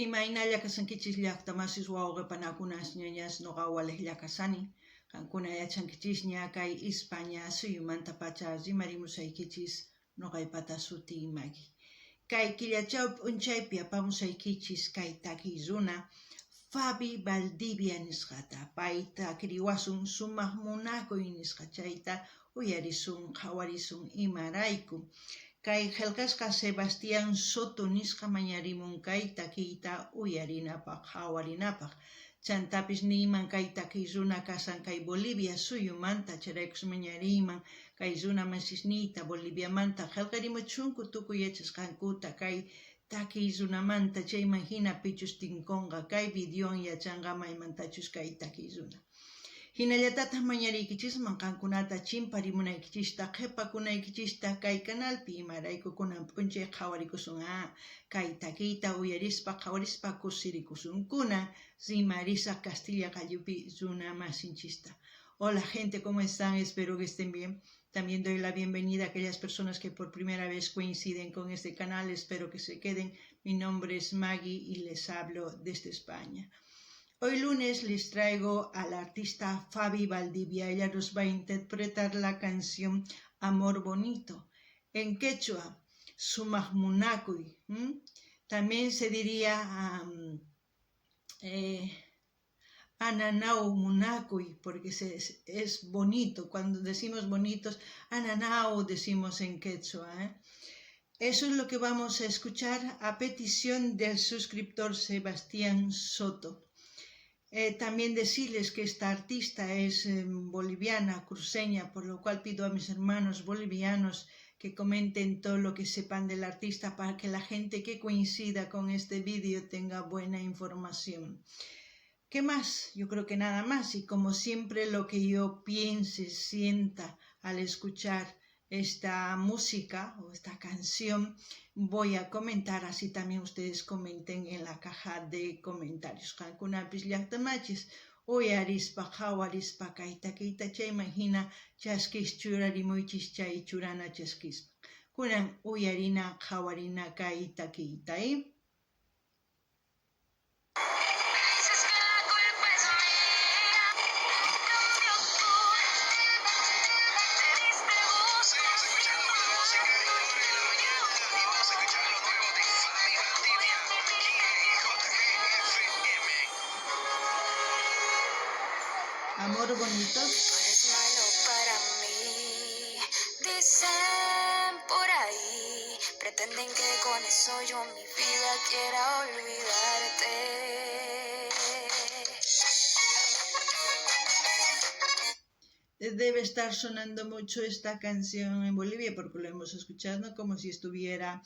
Imaynalla kashankichis llaqta masis wawqe panakunas ñañas noqa walejlla kashani. Qankuna yachankichisña kay Ispaña suyumantapacha rimarimusaykichis noqaypata sutiy Maggie. Kay killachaw p'unchaypi apamusaykichis kay takiy runa Fabi Valdivia nisqata. Pay takiriwasun sumaq munakuy nisqa chayta uyarisun qhawarisun imarayku. Kay qhelqasqa Sebastián Soto nisqa mañarimun kay takiyta uyarinapaq qhawarinapaq. Chantapis niyman kay takiy runa kashan kay Bolivia suyumanta chayraykus mañariyman kay runa masisniyta Boliviamanta qhelqarimuchunku tukuy yachasqankuta kay takiy runamanta chayman hina pichus tinkonqa kay videowan yachanqa maymantachus kay takiy runa. Hinallatataj mañariykichisman qankunata chimparimunaykichista qhepakunaykichista kay canalpi imarayku kunan p'unchay qhawarikusun á kay takiyta uyarispa qhawarispa kusirikusunkuna rimarisaq Castilla qallupi runa masinchista. Hola gente, ¿cómo están? Espero que estén bien. También doy la bienvenida a aquellas personas que por primera vez coinciden con este canal. Espero que se queden. Mi nombre es Maggie y les hablo desde España. Hoy lunes les traigo a la artista Fabi Valdivia. Ella nos va a interpretar la canción Amor Bonito. En quechua, Sumaq Munakuy. También se diría eh, Ananau Munakuy, porque es bonito. Cuando decimos bonitos, Ananau decimos en quechua. ¿Eh? Eso es lo que vamos a escuchar a petición del suscriptor Sebastián Soto. También decirles que esta artista es boliviana, cruceña, por lo cual pido a mis hermanos bolivianos que comenten todo lo que sepan del artista para que la gente que coincida con este vídeo tenga buena información. ¿Qué más? Yo creo que nada más. Y como siempre lo que yo piense, sienta al escuchar esta música o esta canción voy a comentar, así también ustedes comenten en la caja de comentarios. Qankunapis llaqta masis uyarispa qhawarispa kay takiyta chayman hina chaskis churarimuychis chay churana chaskispa. Kunan uyarina qhawarina kay takiyta. ¿Eh? Dices que la culpa es mía, en cambio tú te diste gusto. Seguimos escuchando buena música a esta hora de la mañana y vamos a escuchar lo nuevo de Fabi Valdivia aquí en JGFM. Amor bonito. Tú eres malo para mí, dicen por ahí. Pretenden que con eso yo mi vida quiera olvidarte. Debe estar sonando mucho esta canción en Bolivia porque lo hemos escuchado como si estuviera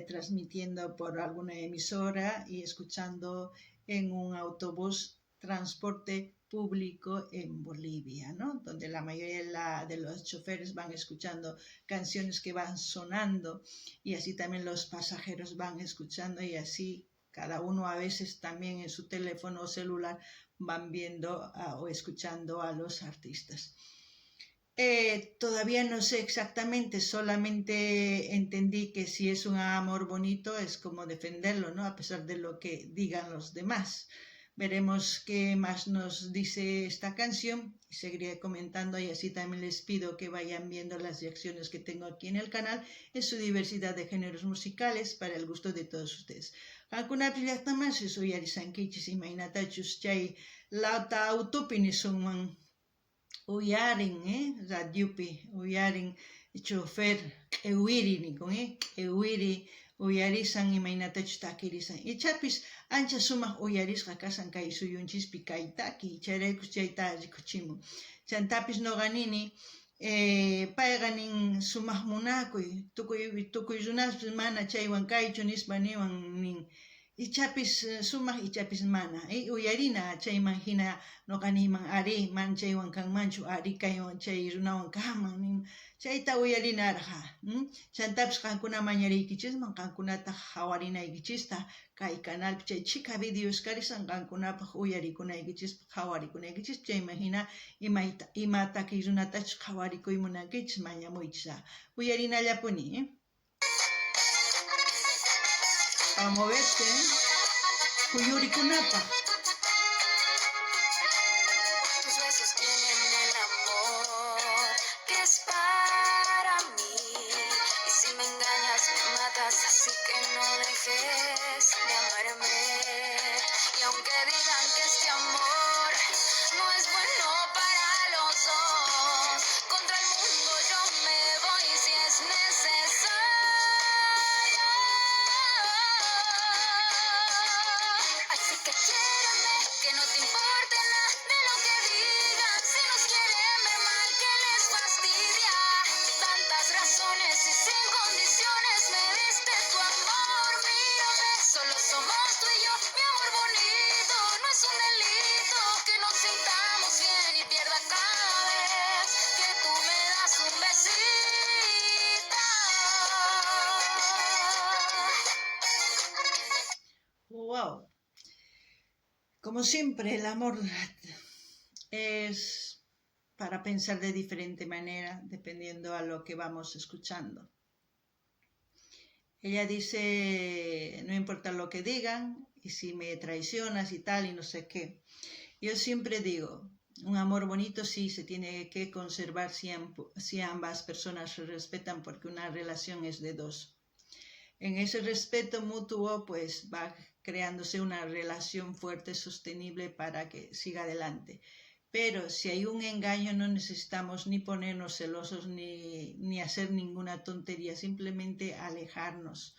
transmitiendo por alguna emisora y escuchando en un autobús transporte público en Bolivia, ¿no? Donde la mayoría de los choferes van escuchando canciones que van sonando y así también los pasajeros van escuchando y así cada uno a veces también en su teléfono celular van viendo o escuchando a los artistas. Todavía no sé exactamente, solamente entendí que si es un amor bonito es como defenderlo, ¿no? A pesar de lo que digan los demás. Veremos qué más nos dice esta canción y seguiré comentando y así también les pido que vayan viendo las reacciones que tengo aquí en el canal en su diversidad de géneros musicales para el gusto de todos ustedes. Qankunapi llaqta masis uyarisankichis imaynatachus chay lauta autopi nisunman uyarin, eh? Radiopi uyarin chofer q'iwiri nikun, eh? Q'iwiri uyarisan imaynatachus takirisan. Ichapis ancha sumaq uyarisqa kashan kay suyunchispi kay takiy, chayraykus chayta rikuchimun. Chantapis noqa nini, payqa nin sumaq munakuy, tukuy tukuy runaspis mana chaywan kaychu nispa niwan nin. Ichapis sumaq ichapis mana. Uyarina chayman hina noqa niyman ari mana chaywan kanmanchu ari kaywan chay runawan kanman nin. Chayta uyarinarqa. Chantapis qankuna mañariykichisman qankunata qhawarinaykichista kay canalpi chay chhika videos karisan qankunapaq uyarikunaykichispaq qhawarikunaykichispaq chayman hina imayta ima takiy runatachus qhawarikuy munankichis mañamuychis. Uyarinallapuni. ¿Eh? A moverse. ¿Eh? Kuyurikunapaj. Tus besos tienen el amor que es para mí. Y si me engañas, me matas, así que no dejes de amarme. Y aunque digan que este amor no es bueno para los dos, contra el mundo yo me voy si es necesario. Así que quiéreme, que no te importe nada de lo que digan. Si nos quieren ver mal, que les fastidia. Tantas razones y sin condiciones me diste tu amor. Mírame, solo somos tú y yo, mi amor bonito. No es un delito que nos sintamos bien y pierda cada vez que tú me das un besito. Wow. Como siempre, el amor es para pensar de diferente manera dependiendo a lo que vamos escuchando. Ella dice, no importa lo que digan, y si me traicionas y tal, y no sé qué. Yo siempre digo, un amor bonito sí se tiene que conservar si ambas personas se respetan, porque una relación es de dos. En ese respeto mutuo, pues va creándose una relación fuerte, sostenible para que siga adelante. Pero si hay un engaño, no necesitamos ni ponernos celosos ni hacer ninguna tontería, simplemente alejarnos.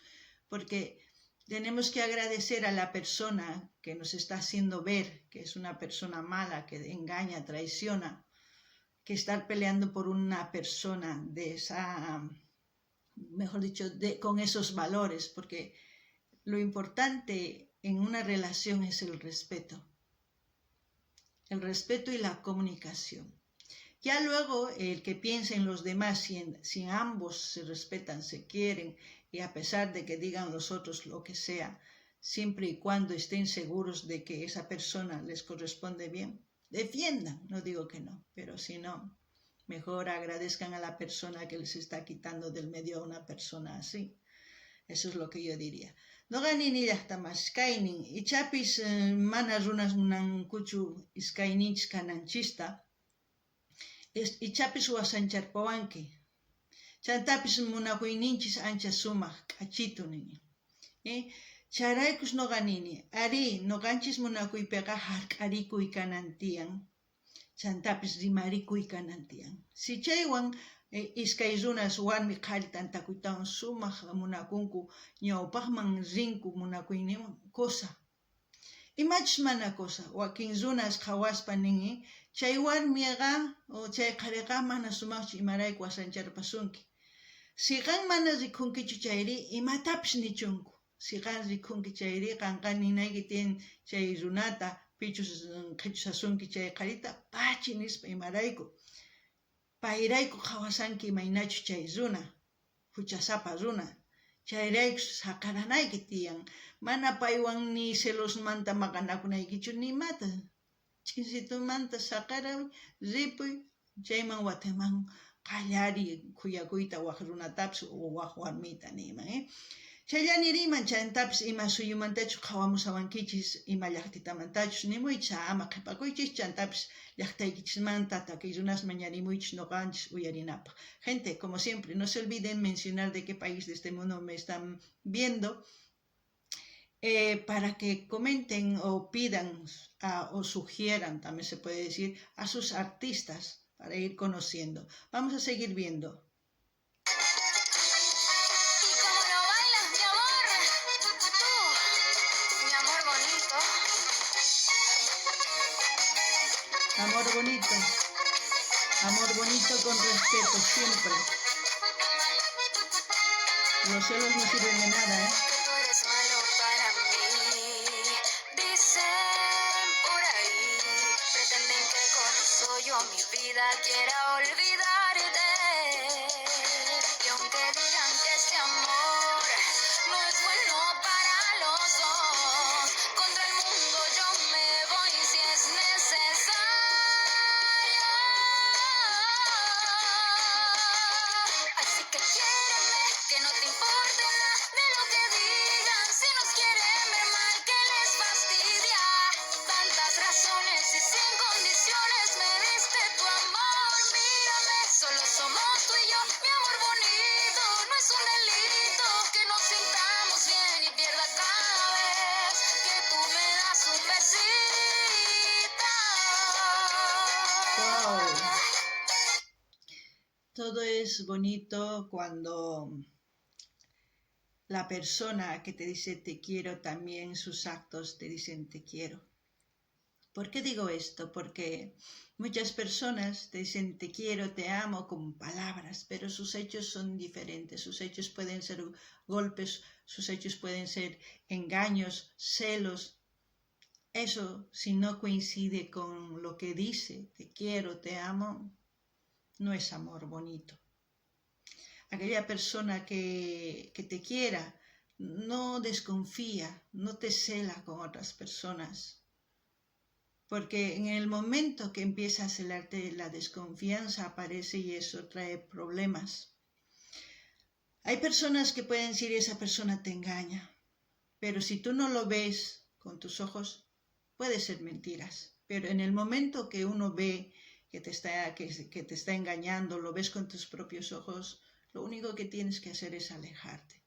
Porque tenemos que agradecer a la persona que nos está haciendo ver que es una persona mala, que engaña, traiciona, que estar peleando por una persona de esa, mejor dicho, con esos valores, porque lo importante en una relación es el respeto. El respeto y la comunicación. Ya luego el que piense en los demás, si ambos se respetan, se quieren, y a pesar de que digan los otros lo que sea, siempre y cuando estén seguros de que esa persona les corresponde bien, defiendan, no digo que no, pero si no, mejor agradezcan a la persona que les está quitando del medio a una persona así. Eso es lo que yo diría. Noqa nini llaqtamas kaynin, ichapis mana runas munankuchu iskayninchis kananchista, ichapis wasancharpawanki. Chantapis munakuyninchis ancha sumaq, k'achitu nini. Chayraykus noqa nini, arí, noqanchis munakuypiqa hark'arikuy kanan tiyan, chantapis rimarikuy kanan tiyan. Si chaywan iskay runas warmi qhari tantakuytawan sumaq munakunku, ñawpaqman rinku munakuyninwan, cosa. Imachus mana cosa, wakin runas qhawaspa nin, chay warmiqa o chay qhariqa mana sumaqchu imarayku wasancharpasunki. Si qan mana rikhunkichu chayri, imatapis nichunku. Si qan rikhunki chayri, qanqa ninayki tiyan chay runata, pichus qhichusasunki chay qharita, pachi nispa imarayku. Payrayku qhawasanki imaynachu chay runa, huchasapa runa. Chayrayku saqaranayki tiyan. Mana paywan ni celosmanta maqanakunaykichu nimata. Ch'insitumanta saqaray, ripuy, chayman watiman qallariy khuyakuyta wak runatapis o wak warmita niyman. Chayllani riman chantapis ima suyumantachus qhawamushawankichis, ima llaqtitamantachus nimuychis, ama qhipakuychis, chantapis llaqtaykichismanta takiy runasman ñarimuychis noqanchis uyarinapaq. Gente, como siempre, no se olviden mencionar de qué país de este mundo me están viendo, para que comenten o pidan o sugieran, también se puede decir, a sus artistas para ir conociendo. Vamos a seguir viendo. Y como lo bailas, mi amor, tú, mi amor bonito. Amor bonito, amor bonito con respeto, siempre. Los celos no sirven de nada. Que tú eres malo para mí, dicen por ahí. Pretenden que con eso yo mi vida quiera olvidarte. Y aunque digan que este amor no es bueno para los dos, contra el mundo yo me voy si es necesario. Así que quiéreme, que no te importe nada de lo que digan. Si nos quieren ver mal, que les fastidia. Todo es bonito cuando la persona que te dice te quiero, también sus actos te dicen te quiero. ¿Por qué digo esto? Porque muchas personas te dicen te quiero, te amo con palabras, pero sus hechos son diferentes. Sus hechos pueden ser golpes, sus hechos pueden ser engaños, celos. Eso, si no coincide con lo que dice, te quiero, te amo, no es amor bonito. Aquella persona que te quiera no desconfía, no te cela con otras personas. Porque en el momento que empieza a celarte, la desconfianza aparece y eso trae problemas. Hay personas que pueden decir esa persona te engaña, pero si tú no lo ves con tus ojos, puede ser mentiras. Pero en el momento que uno ve que te está, que te está engañando, lo ves con tus propios ojos, lo único que tienes que hacer es alejarte.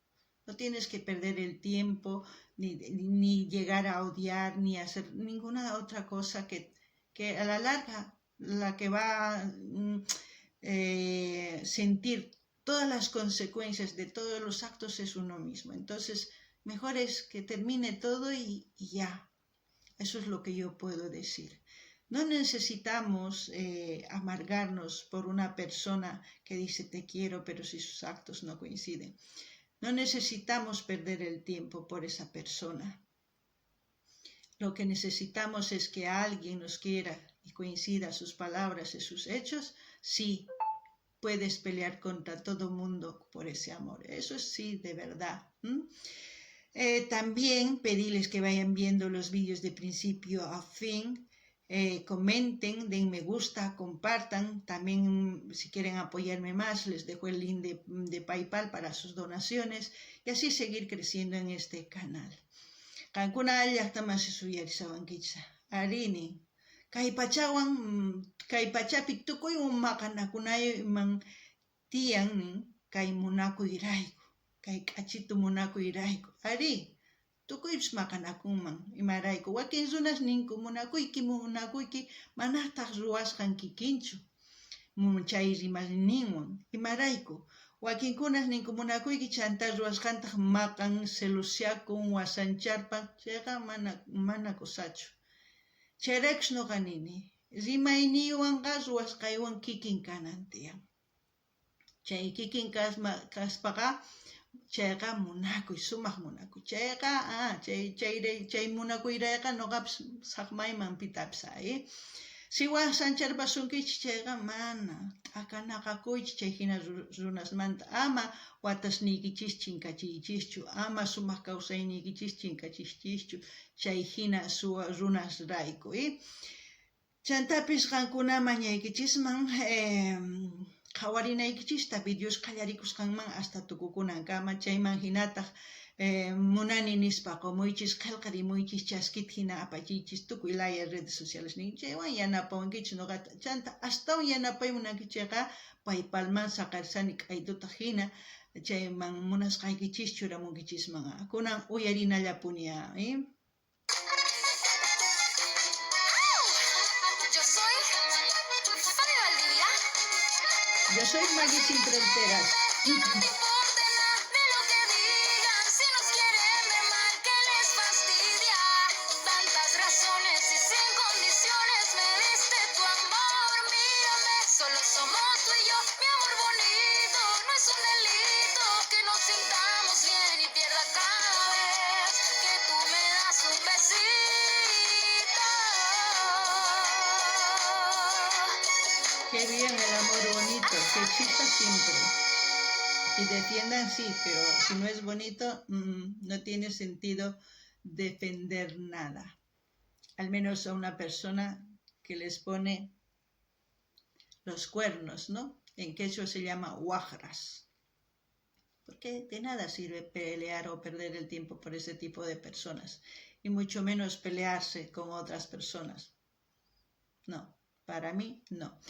No tienes que perder el tiempo, ni llegar a odiar, ni hacer ninguna otra cosa que a la larga la que va a sentir todas las consecuencias de todos los actos es uno mismo. Entonces, mejor es que termine todo y ya. Eso es lo que yo puedo decir. No necesitamos amargarnos por una persona que dice te quiero, pero si sus actos no coinciden. No necesitamos perder el tiempo por esa persona. Lo que necesitamos es que alguien nos quiera y coincida sus palabras y sus hechos. Sí, puedes pelear contra todo mundo por ese amor. Eso sí, de verdad. También pedirles que vayan viendo los vídeos de principio a fin. Comenten, den me gusta, compartan. También si quieren apoyarme más, les dejo el link de PayPal para sus donaciones y así seguir creciendo en este canal. Qankuna llaqtamasi suyarisawankichis. Arini, kay pachawan, kay pachapi tukuywan maqanakunayman tiyan kay munakuyrayku, kay k'achitu munakuyrayku. Ari, tukuypis maqanakunman imarayku. Wakin runas ninku munakuyki, munakuyki, manataq ruwasqan kikinchu chay rimayninwan. Imarayku. Wakinkunas ninku munakuyki chanta ruwasqantaq maqan, celusiakun, wasancharpa, chayqa mana kusachu. Chayraykus noqa nini, rimayniywanqa ruwasqaywan kikin kanan tiyan. Chay kikin kaspaqa chayqa munakuy, sumaq munakuy. Chayqa, chay munakuyrayqa noqapis saqmayman pitapis ay. Si wasancharpasunkichis chayqa mana, t'akanaqakuychis chay hina runasmanta. Ama watasniykichis chinkachiychischu, ama sumaq kawsayniykichis chinkachiychischu chay hina suwa runasrayku. Chantapis qankuna mañaykichisman qhawarinaykichista videos qallarikusqanman hasta tukukunankama, chayman hinataq munani nispa qomuychis, qhelqarimuychis, chaskita hina apachiychis tukuy laya redes sociales nin chaywan yanapawankichis noqata. Chanta astawan yanapay munankichis chayqa PayPalman saqarisani k'aytuta hina chayman munasqaykichis churamunkichisman. Kunan uyarinallapuni. Yo soy Fabi Valdivia. Yo soy Maggie Sin Fronteras. Que no te importe nada de lo que digan. Si nos quieren ver mal, que les fastidia. Tantas razones y sin condiciones me diste tu amor. Mírame, solo somos tú y yo, mi amor bonito. No es un delito que nos sintamos bien y pierda cada vez que tú me das un besito. Qué bien el amor bonito, que exista siempre. Y defiendan, sí, pero si no es bonito, no tiene sentido defender nada. Al menos a una persona que les pone los cuernos, ¿no? En quechua se llama guajras. Porque de nada sirve pelear o perder el tiempo por ese tipo de personas. Y mucho menos pelearse con otras personas. No. Para mí, no.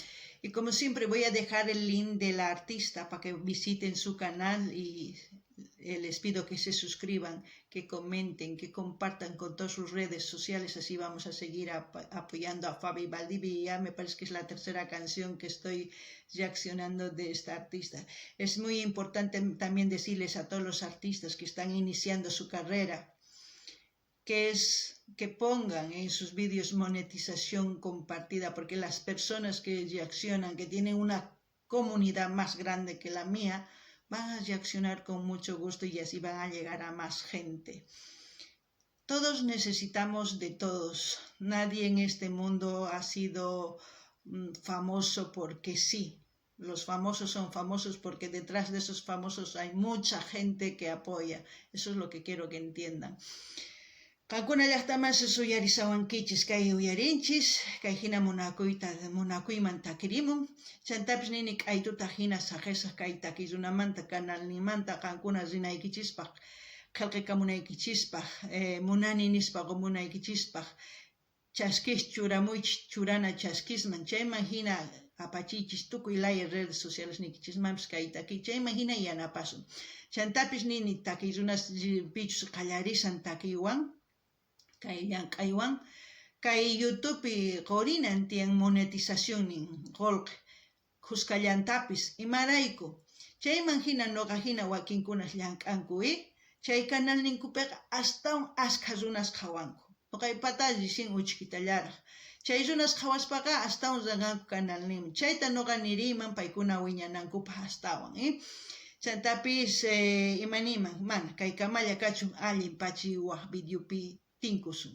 Y como siempre voy a dejar el link de la artista para que visiten su canal y Les pido que se suscriban, que comenten, que compartan con todas sus redes sociales, así vamos a seguir apoyando a Fabi Valdivia. Me parece que es la tercera canción que estoy reaccionando de esta artista. Es muy importante también decirles a todos los artistas que están iniciando su carrera que es que pongan en sus vídeos monetización compartida, porque las personas que reaccionan, que tienen una comunidad más grande que la mía, van a reaccionar con mucho gusto y así van a llegar a más gente. Todos necesitamos de todos. Nadie en este mundo ha sido famoso porque sí. Los famosos son famosos porque detrás de esos famosos hay mucha gente que apoya. Eso es lo que quiero que entiendan. Qankuna llaqtamasis uyarisawankichis kay uyarinchis, kay hina munakuyta munakuyman takirimun, chantapis nini k'aytuta hina saqesaq kay takiy runamanta kanalninmanta qankuna rinaykichispaq, qhelqekamunaykichispaq, munani nispa qomunaykichispaq, chaskis churamuychis churana chaskisman, chayman hina apachiychis tukuy laya redes sociales niykichismanpis kay takiy, chayman hina yanapasun. Chantapis nini takiy runas pichus qallarisan takiywan, kay llank'aywan, kay YouTubepi qorinan tiyan monetización nin qolqe, khuskallantapis imarayku, chayman hina noqa hina wakinkunas llank'anku chay kanalninkupiqa astawan askha runas qhawanku, noqaypata recién uchkitallaraj, chay runas qhawaspaqa astawan rinqanku kanalninman, chayta noqa niriyman paykuna wiñanankupaj astawan chantapis ima niyman mana kay kamalla kachun allin pachi waj videopi tinkusun.